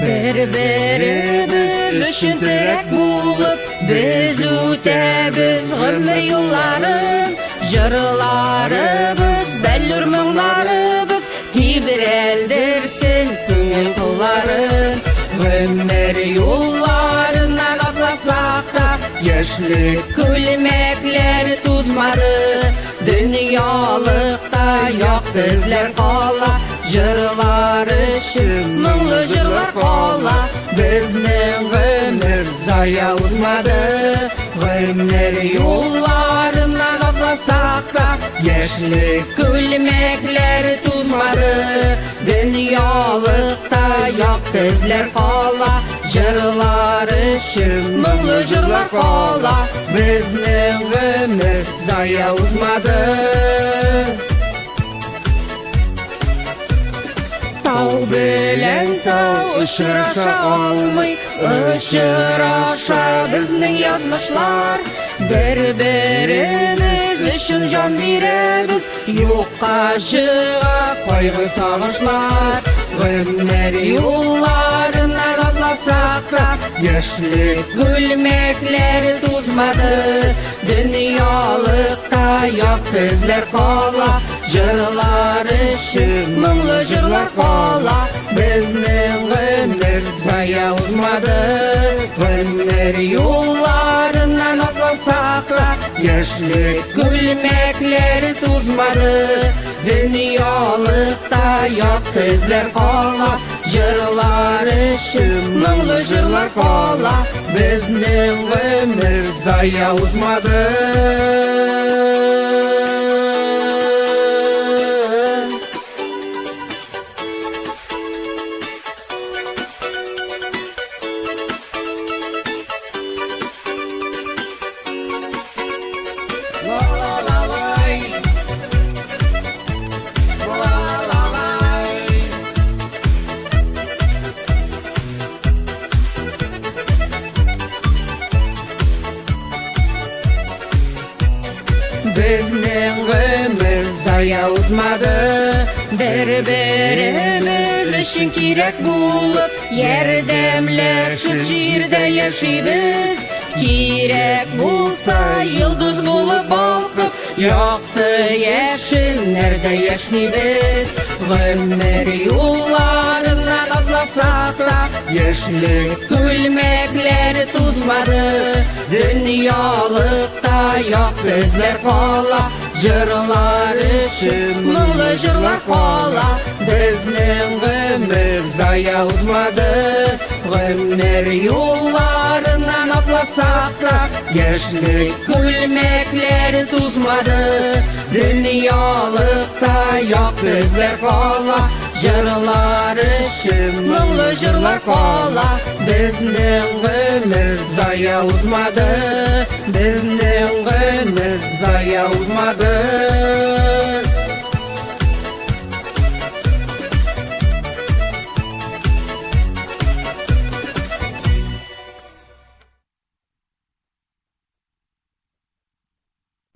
Бер-беребез өчен терәк булып, без үтәбез гомер юлларын. Җырларыбыз, бәллүр моңнарыбыз тибрәлдерсен күңел кылларын. Гомер юлларыннан атласак та, яшьлек күлмәкләре тузмады. Дөньялыкта якты эзләр кала, җырлар өчен моңлы җырлар кала. Безнең гомер зая узмады, гомер юлларыннан атласак та, яшьлек күлмәкләре тузмады. Дөньялыкта якты эзләр кала, җырлар өчен моңлы җырлар кала. Безнең гомер зая узмады. Тау белән тау очраша алмый, очраша безнең язмышлар. Бер-беребез өчен җан бирәбез, юкка чыга кайгы сагышлар. Гомер юлларыннан атласак та, яшьлек күлмәкләре тузмады. Дөньялыкта якты эзләр кала, җырлар өчен моңлы җырлар кала. Безнең гомер зая узмады, гомер юлларыннан атласак та, яшьлек күлмәкләре тузмады. Дөньялыкта якты эзләр кала, җырлар өчен моңлы җырлар кала. Безнең гомер зая узмады. Ла-ла-ла-лай. Ла-ла-лай. Безнең гомер зая узмады, бер-беребез өчен кирәк булып, ярдәмләшеп җирдә яшибез. Кирәк булса, йолдыз булып балкып, якты яшеннәрдә яшьнибез. Гомер юлларыннан атласак та, яшьлек күлмәкләре тузмады. Дөньялыкта якты эзләр кала, җырлар өчен моңлы җырлар кала. Безнең гомер зая узмады, гомер юлларыннан атласак та, яшьлек күлмәкләре тузмады. Дөньялыкта якты эзләр кала, җырлар өчен моңлы җырлар кала. Безнең гомер зая узмады, безнең гомер зая узмады.